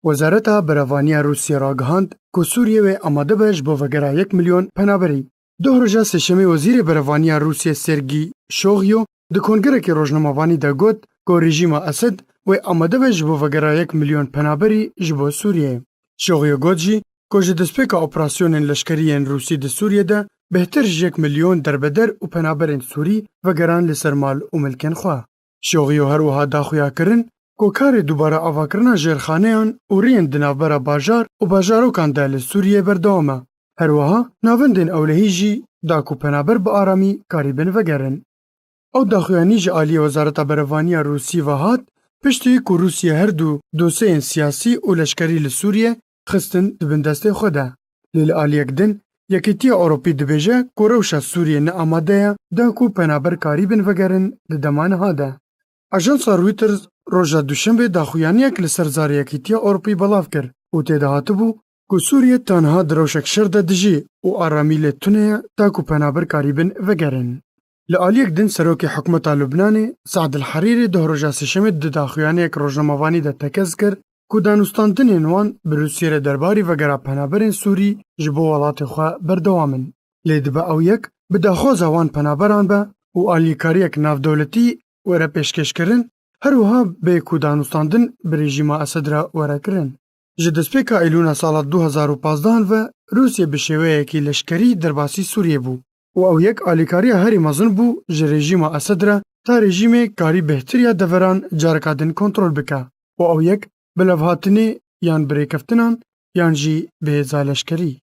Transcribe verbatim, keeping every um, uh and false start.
Wezareta Berevaniya Rûsiyê ragihand ku Sûriye wê amade be ji bo vegera yek milyon penaberî. Doh roja sêşemê Wezîrê Berevaniya Rûsiyê Sergî Şoxyo di kongerekî rojnamevanî de got ku rejîma Esed wê amade be ji bo vegera yek milyon penaberî ji bo Sûriyeyê. Şoxyo got jî ku ji destpêka operasyonên leşkerî yên Rûsî di Sûriyê de bêhtir ji yek milyon derbeder û penaberên Sûrî vegeran li ser mal û milkên xwe. Şoxyo her wiha daxuya kirin ku karê dubare avakirina jêrxaneyan û riyên di navbera bajar û bajarokan de li Sûriyê berdewam e. Her wiha navendên ewlehî jî da ku penaber bi aramî karîbin vegerin. Ew daxuyanî ji aliyê Wezareta Berevaniya Rûsî ve hat, piştî ku Rûsya her du dosyeyên siyasî û leşkerî li Sûriyê xistin di bin destê xwe de. Lê li aliyek din, Yekîtiya Ewropî dibêje ku rewşa Sûriyê ne amade ye da ku penaber karîbin vegerin di dema niha de. Ajansa Reuters roja Duşembê daxuyaniyek li ser zarê Yekîtiya Ewropî belav kir û tê de hatibû ku Sûriye ta niha di rewşek şer de dijî û aramî lê tune ye ta ku penaber karîbin vegerin. Li aliyek din serokê hikûmeta Lubnanê Saad el Herîrî doh roja sêşemê di daxuyaniyek rojnamevanî de tekez kir ku danûstandinên wan bi Rûsiyê re derbarî vegera penaberên Sûrî ji bo welatê xwe berdewam in. Lê dibe ew yek bi daxwaza wan penaberan be û alîkariyek navdewletî were pêşkêşkirin, her wiha bê ku danûstandin bi rejîma Esed re were kirin. Ji destpêka Eylûna sala du hezar û pazdeh ve Rûsya bi şêweyekî leşkerî derbasî Sûriyê bû û ew yek alîkariya herî mezin bû ji rejîma Esed re ta rejîmê karî bêhtiriya deveran careka din kontrol bike û ew yek bi levhatinê yan bi rêkeftinan yan jî bi hêza leşkerî.